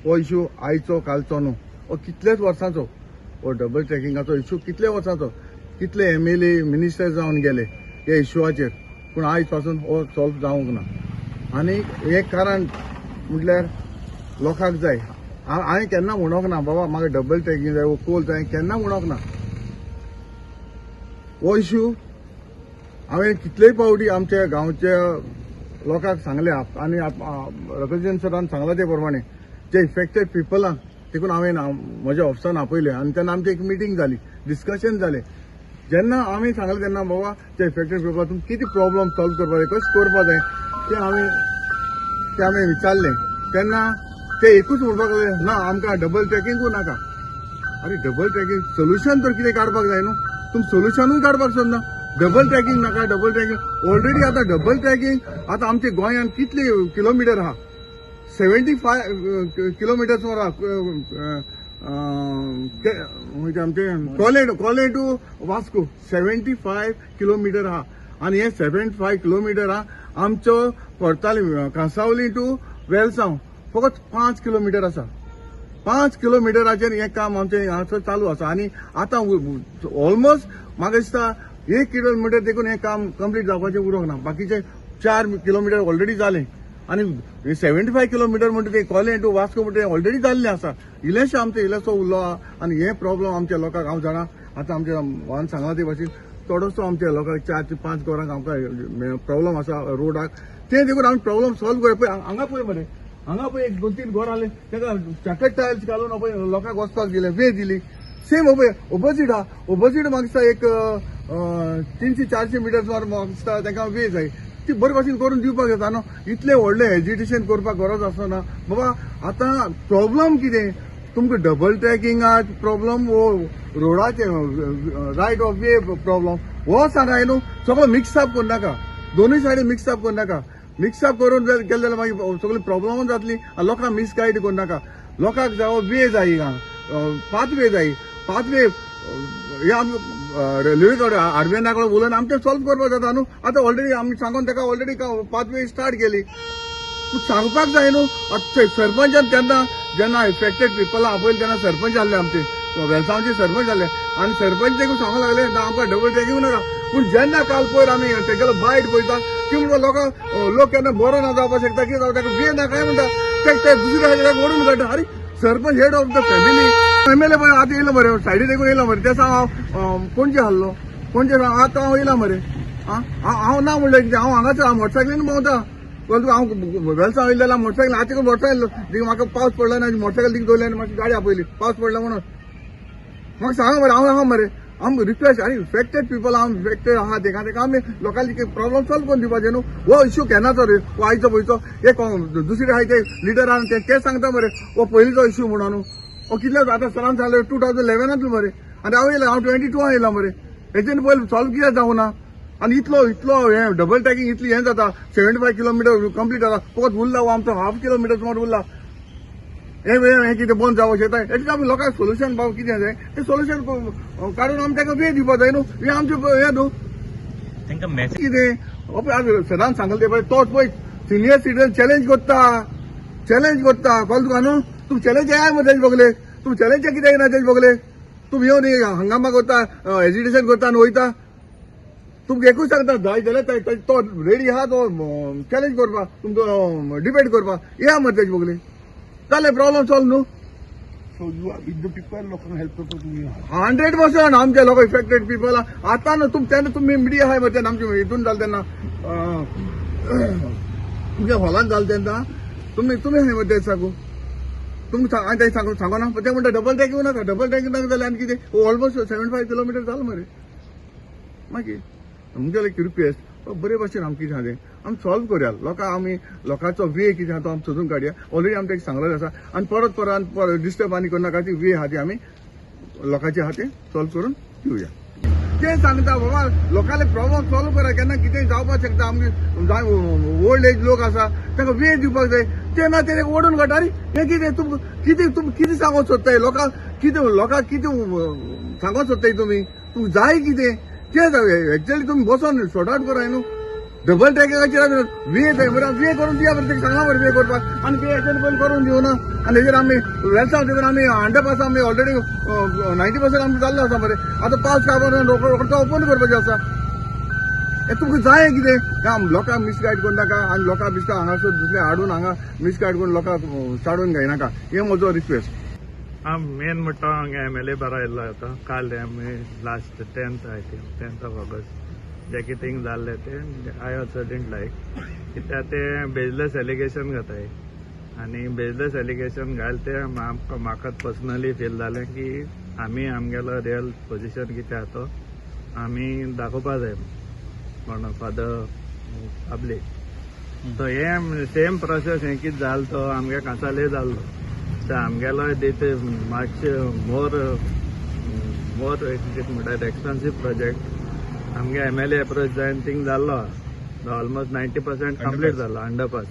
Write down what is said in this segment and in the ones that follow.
हो इशू आयचो कालचो न्हू, हो कितलेच वर्सांचो. हो डबल ट्रॅकिंगाचो इशू कितले वर्सांचो, कितले एमएलए, मिनिस्टर जावन गेले ह्या इशूआचेर, पूण आयज पासून हो सॉल्व जावंक ना. आनी एक कारण म्हटल्यार लोकांक जाय. हांवें केन्ना म्हणोंक ना, बाबा म्हाका डबल ट्रॅकिंग जाय वो कोल जाय, केन्ना म्हणोंक ना. हो इशू हांवें कितलेय पावटी आमच्या गांवच्या लोकांक सांगले आनी रिप्रेझेंट सरान सांगला ते प्रमाणे जे इफेक्टेड पिपलांक देखून हांवें म्हज्या ऑफिसान आपयले आनी तेन्ना आमची एक मिटींग जाली, डिस्कशन जालें. जेन्ना आमी सांगलें तेन्ना, बाबा, ते इफेक्टेड पिपल तुमकां कितें प्रॉब्लम सॉल्व करपाक जाय, कशें करपाक जाय, तें हांवें विचारलें. तेन्ना ते एकूच म्हणपाक लागले, ना, आमकां डबल ट्रॅकिंगूय नाका. अरे, डबल ट्रॅकिंग सोल्युशन तर कितें काडपाक जाय न्हू. तुमी सोल्युशनूय काडपाक सोदना. डबल ट्रॅकिंग नाका, डबल ट्रॅकिंग ऑलरेडी आतां डबल ट्रॅकिंग आतां आमच्या गोंयांत कितले किलोमिटर आहा? 75 किलोमिटर सुमार आहा. म्हणजे आमचे कोले टू वास्को 75 किलोमिटर आहा आनी हे 75 किलोमिटर आहा. आमचो कोर्ताली, कांसावली टू वेलसांव फकत 5 किलोमिटर आसा. 5 किलोमिटराचेर हें काम आमचें हांगासर चालू आसा आनी आतां ऑलमोस्ट म्हाका दिसता 1 किलोमिटर देखून हें काम कंप्लीट जावपाचें उरोंक ना. बाकीचे 4 किलोमिटर ऑलरेडी जालें आनी 75 किलोमिटर म्हणटा ते कोले टू वास्को म्हणटा ते ऑलरेडी जाल्लें आसा. इल्लेशें आमचें इल्लेसो उरलो आहा आनी हे प्रॉब्लम आमच्या लोकांक, हांव जाणा, आतां आमच्या वान सांगला ते भाशेन थोडोसो आमच्या लोकांक 4 ते 5 घरांक आमकां प्रॉब्लम आसा रोडाक. ते देखून आमी प्रॉब्लम सॉल्व करया. पळय, हांगा पळय मरे, हांगा पळय, एक दोन तीन घर आले, ताका चॅकर्ड टायल्स घालून पळय लोकांक वचपाक दिले, वे दिली. सेम पळय ओपोजीट आहा. ओपोजीट म्हाका दिसता एक 300-400 मिटर सुमार म्हाका दिसता तांकां वे जाय. ती बरे भाशेन करून दिवपाक जाता न्हू. इतले व्हडले एजिटेशन करपाक गरज आसना बाबा. आतां प्रॉब्लम कितें तुमकां? डबल ट्रॅकिंगाक प्रॉब्लम वो रोडाचे रायट ऑफ वे प्रॉब्लम हो सांगाय न्हू. सगळो मिक्स अप करनाका, दोनूय सायडीन मिक्स अप करनाका. मिक्स अप करून जर गेले जाल्यार मागीर सगळी प्रॉब्लमूच जातली आनी लोकांक मिसगायड करनाका. लोकांक जावं वे जाय, पाथवे जाय, पाथवे. हे आमी रेल्वे कडेन, आरबीएना कडेन उलोवन आमचें सॉल्व करपाक जाता न्हू. आतां ऑलरेडी आमी सांगून ताका ऑलरेडी पाथवे स्टार्ट केली. तूं सांगपाक जाय न्हू. आतां सरपंचान तेन्ना जेन्ना इफेक्टेड पिपल आपयले तेन्ना सरपंच जाल्ले, आमचे वेलसांवचे सरपंच जाल्ले आनी सरपंच देखून सांगूंक लागले, ना, आमकां डबल ट्रॅकिंग नाका. पूण जेन्ना काल पयर आमी तेगेलो बायट पळयता ती म्हणटा, लोकांक लोक केन्ना बरो ना जावपाक शकता, कितें जावं, ताका वे ना काय म्हणटा, ते दुसऱ्या सायडीक ओडून काडटा. अरे, sarpanch, head of the family, MLA पळय आतां येयलो मरे, सायडी देखून येयलो मरे. ते सांग, हांव पणजे आहलो, पणजे आतां हांव येयला मरे. आं, हांव ना म्हणलें कितें? हांव हांगासर हांव मोटरसायकलीन भोंवता. पण हांव वेलसांव येयलें जाल्यार मोटरसायकल आतां मोटरसायकल म्हाका पावस पडला ना, मोटरसायकल थिंग दवरली आनी मातशी गाडी आपयली पावस पडला म्हणून. म्हाका सांगा मरे, हांव आहा मरे. आम रिक्वेस्ट आनी इफेक्टेड पिपल, हांव इफेक्टेड आहा तेका तेका आमी लोकांनी प्रॉब्लम सॉल्व करून दिवपाचें न्हू. हो इश्यू केन्नाचो रे? हो आयचो पयचो एक दुसरे आहाय ते लिडर आहा, ते सांगता मरे हो पयलींचो इश्यू म्हणून. हो कितले आतां सरान सांगले, 2011आंतलो मरे आनी हांव येयला, हांव 22 येयला मरे. हेजेन पयलीं सॉल्व कित्याक जावं ना? आनी इतलो इतलो हें डबल ट्रॅकिंग इतली हें जाता, 75 किलोमिटर कंप्लीट जाता, फकत उरला हो आमचो हाफ किलोमिटर सुमार उरला. हे हे कितें बंद जावं शकता? हेका आमी लोकांक सोल्युशन बाबा कितें जाय तें सोल्युशन काडून आमी ताका वे दिवपाक जाय न्हू. हें आमचें हें न्हू. तांकां मॅसेज कितें पळय सदांच सांगले ते पळय, तोच पळय सिनियर सिटीजन चॅलेंज करता, चॅलेंज करता. कळ्ळें तुका न्हू? तूं चॅलेंज येयाय मरे तेजे बगले. तूं चॅलेंज कित्याक येना तेजे बगले? तूं येवन हंगामा करता, एजिटेशन करता आनी वयता. तुमकां एकूच सांगता, जाय जाल्यार तो रेडी आहा तो चॅलेंज करपाक, तुमकां डिबेट करपाक. येया मरे तेजे बगले, जालें प्रॉब्लम सॉल्व न्हू. So you are with the people, लोकांक हेल्प करता तुमी. 100%. आमचे लोक इफेक्टेड पिपल आतां न्हू तुम तेन्ना तुमी मिडिया आहाय मरे, तेन्ना आमचे हितून जालें तेन्ना, तुमच्या हॉलान जालें तेन्ना तुमी आहाय मरे. ते सांगू तुमकां हांवें तें सांगू सांगो ना. ते म्हणटा डबल ट्रॅक येवं नाका, डबल ट्रॅक नाका जाल्यार आनी कितें? ऑलमोस्ट 75 किलोमिटर जालें मरे. मागीर तुमगेले एक रिक्वेस्ट, बरे भाशेन आमी कितें आहा तें आमी सॉल्व करुया. लोकांक आमी लोकांचो वे कितें आहा तो आमी सोदून काडया. ऑलरेडी आमी ताका सांगलेलें आसा आनी परत परत परत डिस्टर्ब आनी करनाका. ती वे आहा ती आमी लोकांचे आहा ते सॉल्व करून दिवया. ते सांगता, बाबा, लोकांले प्रॉब्लम सॉल्व करा. केन्ना कितें जावपाक शकता. आमगे ओल्ड एज लोक आसा, तांकां वे दिवपाक जाय. ते ना, ते ओडून काडटा. आरे, हें कितें? तुमकां कितें, तुमी कितें सांगूंक सोदताय लोकांक? कितें लोकांक कितें सांगूंक सोदताय तुमी? तुमकां जाय कितें तें? एक्चुअली तुमी बसोन सॉर्ट आवट कराय न्हू. डबल ट्रॅकाचेर आमी वे वे करून दिया बरें, सांगला मरे वे करपाक आनी वे हेजेर पयलीं करून दिवना. आनी हेजेर आमी वेलसांव तेजेर आमी अंडरपास आमी ऑलरेडी 90% आमचो जाल्लो आसा मरे. आतां पावस काबार रोकडो ओपन करपाचें आसा. हे तुमकां जाय कितें? लोकांक मिसगायड करून नाका आनी लोकांक मिसगायड हांगासर दुसरे हाडून हांगा मिसगायड करून लोकांक चाडून घेयनाका, हे म्हजो रिक्वेस्ट. हांव मेन म्हणटा हांगा एमएलए बरो येयल्लो आतां काल आमी last 10th, I think 10th of August, जें कितें थिंग जाल्लें तें I also didn't लायक, कित्याक तें बेजलेस एलिगेशन घाताय आनी बेजलेस एलिगेशन घाल तें आमकां म्हाका पर्सनली फील जालें की आमी आमगेलो रियल पोजिशन कितें आहा तो आमी दाखोवपा जाय म्हणून फॉर the पब्लीक. सो हें सेम प्रोसेस हें कितें जालो तो आमगे कांसावले जाल्लो. सो आमगेलो it much more more कितें म्हणटा एक्सपेन्सीव प्रोजेक्ट. आमगे एमएलए एप्रोच जायन थिंग जाल्लो आहा, ऑलमोस्ट 90% कंप्लीट जाल्लो अंडरपास.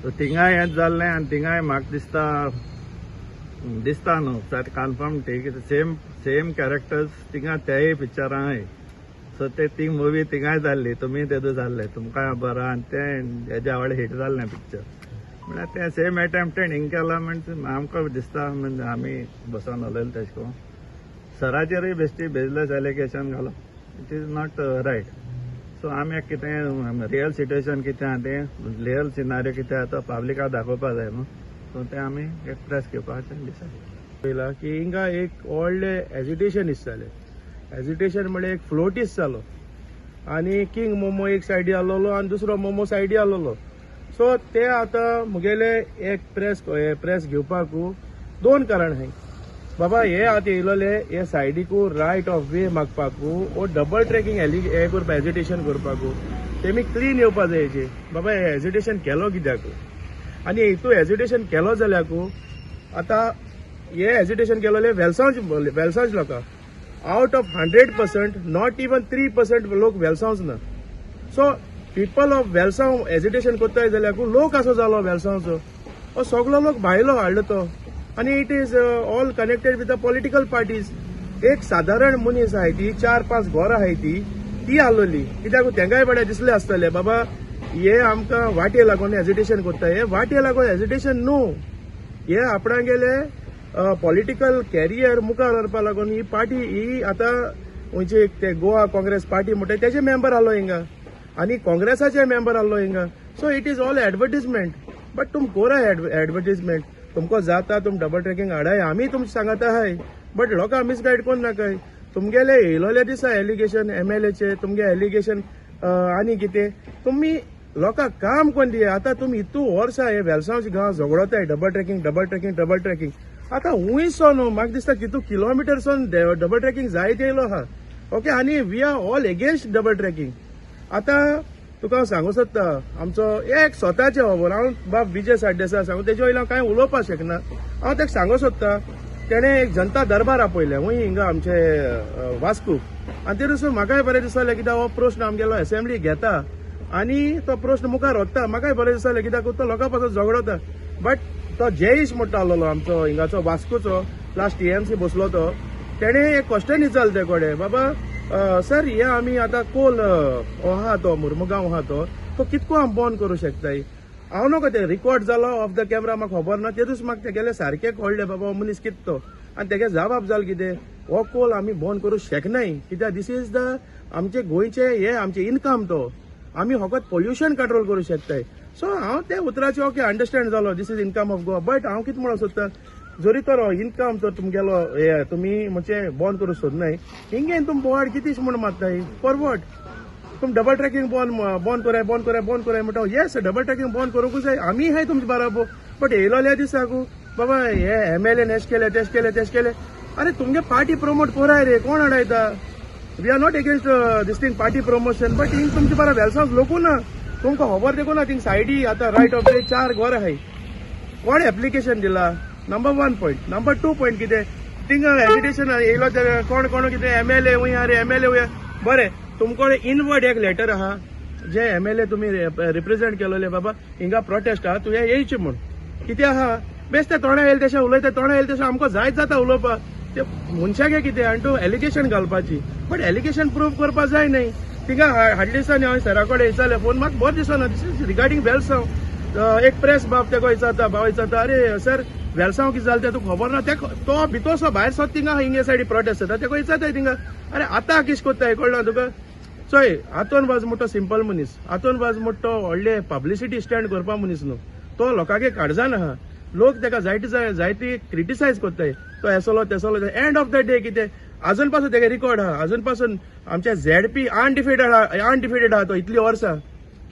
सो थिंगाय हेंच जाल्लें आनी थिंगाय म्हाका दिसता दिसता न्हू सारकें कन्फर्म ठीक सेम सेम कॅरेक्टर्स थिंगा तेय पिक्चरां आहाय. सो ते ती मुवी थिंगाय जाल्ली, तुमी तेदू जाल्ले, तुमकां खबर आहा. आनी तें हेज्या व्हडलें हिट जाल्लें पिक्चर, म्हळ्यार तें सेम एटेम्प्टेड हिंग केलां म्हणजे आमकां दिसता, म्हणजे आमी बसोन उलयले तेश करून सराचेरूय बेश्टी बेजलेस एलिगेशन घालो, it is not right. So आमी एक कितें रियल सिट्युएशन कितें आहा तें, रियल सिनारियो कितें आहा तो पब्लिकाक दाखोवपा जाय न्हू. सो तें आमी एक प्रेस घेवपाचें डिसायड पळयला की हिंगा एक व्हडलें एजिटेशन दिसतालें. एजिटेशन म्हळ्यार एक फ्लोटीस जालो आनी किंग मोमो एक सायडी आसलेलो आनी दुसरो मोमो सायडी आसलेलो. सो ते आतां मुगेले एक प्रेस प्रेस घेवपाकू दोन कारण आहाय. बाबा हे आतां येयलोले हे सायडीकू रायट ऑफ वे मागपाकू ओ डबल ट्रॅकिंग हे करपा एजिटेशन करपाकू तेमी क्लीन येवपा जाय. बाबा हे एजिटेशन केलो कित्याकू आनी हितू एजिटेशन केलो जाल्याकू आतां हे एजिटेशन केलोले वेलसांव वेलसांवचे लोकां out of 100% not even 3% लोक वेलसांवच ना. So people of Velsao agitation करताय जाल्यार लोक असो जालो वेलसांवचो हो सगलो लोक भायलो हाडलो तो आनी it is all connected with the political parties. एक सादारण मनीस आहाय ती 4-5 घरां आहाय ती ती आसलोली कित्याक तेंकाय बरें दिसलें आसतलें बाबा हे आमकां वाटे लागून एजिटेशन करता. हे वाटे लागून एजिटेशन न्हू, हे आपणागेले पॉलिटिकल कॅरियर मुखार व्हरपा लागून ही पार्टी ही आतां खंयची ते गोवा काँग्रेस पार्टी म्हणटा तेजे मेंबर आहलो हिंगा आनी काँग्रेसाचे मेंबर आहलो हिंगा. So it is all advertisement, but तुम कोराय एडवर्टीजमेंट तुमकां जाता तुम डबल ट्रॅकिंग हाडाय, आमी तुमकां सांगता आहाय, बट लोकांक मिसगायड कोन्न नाकाय. तुमगेले येयलोले दिसा एलिगेशन एमएलएचे तुमगे एलिगेशन आनी कितें तुमी लोकांक काम कोन्न दिया. आतां तुमी हितू वर्सां हे वेलसांवचे गांव झगडोताय double tracking double tracking double tracking. आतां हुंयसो न्हू म्हाका दिसता कितू किलोमिटरसोन डबल ट्रॅकिंग जायत येयलो आहा. ओके, आनी we are all against double tracking. आतां तुका हांव सांगूं सोदता आमचो एक स्वताचें खबर हांव बाब विजय सरदेसाय सांगू तेजे वयल्यान हांव कांय उलोवपाक शकना. हांव ताका सांगूं सोदता तेणें एक जनता दरबार आपयलें हूंय हिंगा आमचे वास्को आनी ते दिसून म्हाकाय बरें दिसलें कित्याक हो प्रश्न आमगेलो एसेंब्ली घेता आनी तो प्रश्न मुखार व्हरता. म्हाकाय बरें दिसलें कित्याक तो लोकां पासून झगडता. बट तो जयेश म्हणटा आसलेलो आमचो हिंगाचो वास्कोचो लास्ट टीएमसी बसलो तो तेणें एक क्वेश्चन विचारलें ते कडेन बाबा सर हे आमी आतां कोल आहा तो मुर्मुगांव आहा तो तो कितको आमी बंद करूं शकताय. हांव नको ते रिकॉर्ड जालो ऑफ the camera म्हाका खबर ना, तेदूस म्हाका तेगेलें सारकें कळ्ळें बाबा हो मनीस कितें तो आनी तेगे जबाब जाल कितें हो कोल आमी बंद करूं शकनाय कित्याक this is the आमचे गोंयचे हे आमचे इनकम तो आमी फकत पोल्युशन कंट्रोल करूं शकताय. सो हांव त्या उतराचे ओके अंडरस्टँड जालो this is income of Goa, but हांव कितें म्हणूंक सोदता जरी तर इनकम तर तुमगेलो हे तुमी म्हणजे बंद करूंक सोदनाय हिंगेन तुमी बोवाळ कितें म्हूण मारताय फॉरवर्ड तुम डबल ट्रॅकिंग बंद बंद कराय बंद कराय बंद कराय म्हणटा. येस डबल ट्रॅकिंग बंद करूंकूच जाय, आमी हाय तुमचे बराबर, बट येयलोल्या दिसाकू बाबा हे एमएलए एश केले तेश केले तेश केले. अरे तुमगे पार्टी प्रमोट कोराय रे, कोण अडयता? We are not against this thing party promotion, but हिंग तुमचे बरा वेलसांव लोकू ना, तुमकां खबर देखून ना थिंग सायडी आतां रायट ऑफ वे 4 घर आहाय, कोण एप्लिकेशन दिला? Number 1 point. Number 2 point कितें थिंगा एजिटेशन येयलो जाल्यार कोण कोण कितें एमएलए वयर एमएलए वयर. बरें तुमकां इनवर्ड एक लेटर आहा जे एमएलए तुमी रिप्रेझेंट केलोले बाबा हिंगा प्रोटेस्ट आहा तुवें येयचें म्हूण कितें आहा बेश्टे तोंडा येयले तशें उलयता, तोंडा येयले तशें आमकां जायत जाता उलोवपाक ते मनशाक कितें आनी तूं एलिगेशन घालपाची, बट एलिगेशन प्रूव करपाक जाय न्हय. थिंगा हाडले दिसांनी हांवें सरा कडेन विचारलें फोन, म्हाका बरें दिसना. This is regarding Velsao. एक प्रेस बाब तेका विचारता, भाव विचारता, अरे सर वेलसांव कितें जालें तें तुका खबर ना? तो भितरसो भायर सोद थिंगा हिंगे सायडी प्रोटेस्ट जाता, तेका विचारता थिंगा, अरे आतां कितें कोत्ता हें कळना तुका? चोय, आंतोन वाज मोठो सिंपल मनीस, आंतोन वाज मोठो व्हडले पब्लिसिटी स्टँड करपा मनीस न्हू. तो लोकांके काळजान आहा. लोक तेका जायते जायते क्रिटिसायज करताय, तो एसलो तेसलो. एंड ऑफ the day कितें अजून पासून तेगे रिकॉर्ड आहा. अजून पासून आमच्या झेडपी अनडिफिटेड आहा, अनडिफिटेड आहा तो इतली वर्सां.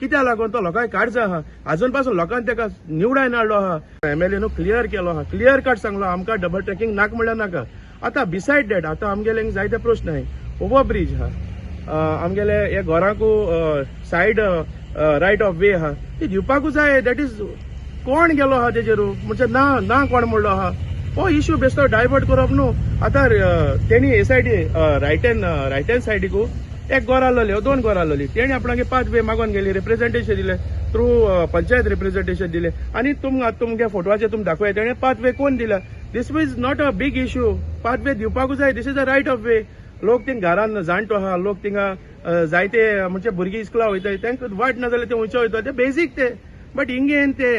कित्याक लागून? तो लोकांक काडचा आहा. अजून पासून लोकांक तेका निवडायन हाडलो आहा. एमएलए न्हू क्लियर केलो आहा, क्लियर कट सांगलो आमकां डबल ट्रॅकिंग नाका म्हणल्यार नाका. आतां बिसायड that आतां आमगेले जायते प्रश्न आहाय. ओवर ब्रीज आहा, आमगेले हे घरांकू सायड रायट ऑफ वे आहा, ती दिवपाकूच जाय. That is कोण गेलो आहा तेजेर म्हणजे ना ना कोण म्हणलो आहा, हो इश्यू बेश्टो डायवर्ट करप न्हू. आतां तेणी हे सायडी रायट हँड सायडीकू एक घर आसलोली, दोन घर आसलोली, तेणी आपणागे 5 वे मागोन गेली, रिप्रेझेंटेशन दिलें थ्रू पंचायत रिप्रेझेंटेशन दिलें आनी तुमगे फोटवाचेर तुमी दाखोवया तेणें 5 वे कोण दिला. This is not a big issue. 5 way दिवपाकूच जाय. This is a right of way. लोक थिंग घरान जाणटो आहा, लोक थिंगा जायते म्हणजे भुरगीं इस्कुला वयताय, तांकां वाट ना जाल्यार ते उंचे वयता, ते बेजीक ते. बट हिंगेन ते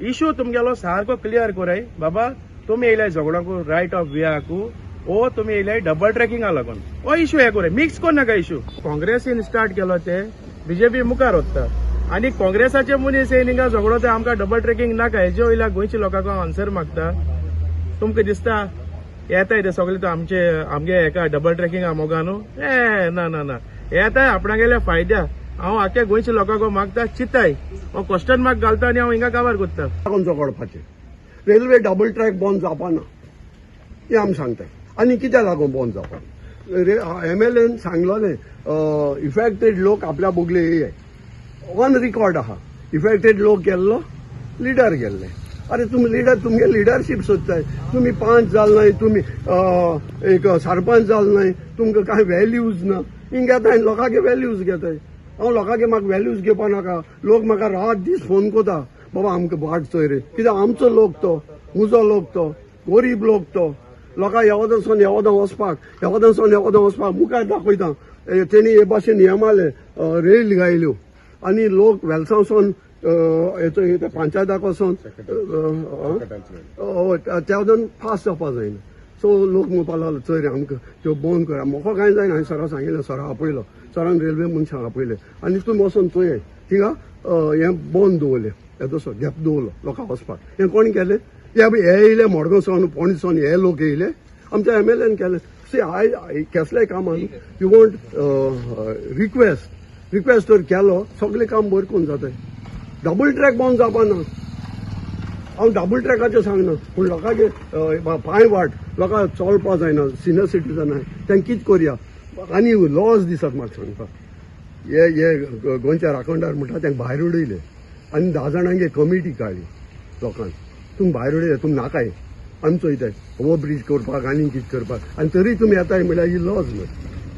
इशू तुमगेलो सारको क्लियर कराय बाबा. तुमी येयले झगडोंकू रायट ऑफ वेआकू ओ तुमी येयले डबल ट्रॅकिंगा लागून, हो इशू हे कराय, मिक्स कर नाका इशू. काँग्रेसीन स्टार्ट केलो ते बीजेपी मुखार वता आनी काँग्रेसाचे मनीस येयन हिंगा झगडो, ते आमकां डबल ट्रॅकिंग नाका. हेजे वयल्या गोंयच्या लोकांक हांव आन्सर मागता. तुमकां दिसता येताय ते सगळे आमचे आमगे हेका डबल ट्रॅकिंगा मोगा न्हू? ए ना ना ना, येताय आपणागेल्या फायद्या. हांव आख्या गोंयच्या लोकांक मागता, चिंताय हो क्वेश्चन मार्क घालता आनी हांव हिंगा काबार करता. झगडपाचें रेल्वे डबल ट्रॅक बंद जावपाना हें आमी सांगता. आनी कित्याक लागून बंद जावपाना? एम एल एन सांगलोलें इफेक्टेड लोक आपल्या बोगले येय, ऑन रिकॉर्ड आहा. इफेक्टेड लोक गेल्लो, लिडर गेल्ले. अरे तुमी लिडर, तुमगे लिडरशीप सोदताय, तुमी 5 जाल नाय, तुमी एक सरपंच जाल नाय, तुमकां कांय व्हॅल्यूज ना. हिंग घेताय लोकांगे व्हॅल्यूज घेताय. हांव लोकांगे म्हाका व्हॅल्यूज घेवपा नाका. लोक म्हाका रात दीस फोन करता, बाबा आमकां वाट चोय रे, कित्याक आमचो लोक तो, म्हजो लोक तो, गरीब लोक तो. लोकां येवदांसून येवदां वचपाक, येवदांसून येवदां वचपाक मुखार दाखयता. तेणी हे भाशेन हें मारलें, रेल घायल्यो आनी लोक वेलसांवसून हेचो पंचायताक वचोन त्या वचून फास्ट जावपा जायना. सो लोक म्हणपाक लागलो, चोय रे आमकां त्यो बंद करा. म्हाका कांय जायना. हांवें सरा सांगिल्लें, सरा आपयलो, सरान रेल्वे मनशांक आपयले आनी तुमी वचोन चोय थिंगा हें बंद दवरलें, येदोसो गॅप दवरलो लोकांक वचपाक. हें कोण केलें? हे येयले मडगांवसून पणजेसून हे लोक येयले, आमच्या एम एल एन केलें. सी I केसलेय कामान you want request, request जर केलो सगळें काम बरें करून जाताय. डबल ट्रॅक बंद जावपा ना, हांव डबल ट्रॅकाचें सांगना, पूण लोकांचे पांय वाट लोकांक चलपा जायना, सिनियर सिटीजन आहाय, तांकां कितें करया? आनी लॉज दिसत म्हाका सांगता, हे हे गोंयच्या राखणदार म्हणटा तांकां भायर उडयले आनी 10 जाणांक कमिटी काडली लोकांक, तुमी भायर उडयले, तुमी नाकाय, आमी चोयताय हो ब्रीज करपाक आनी कितें करपाक, आनी तरी तुमी येताय म्हणल्यार ही लॉज न्हय.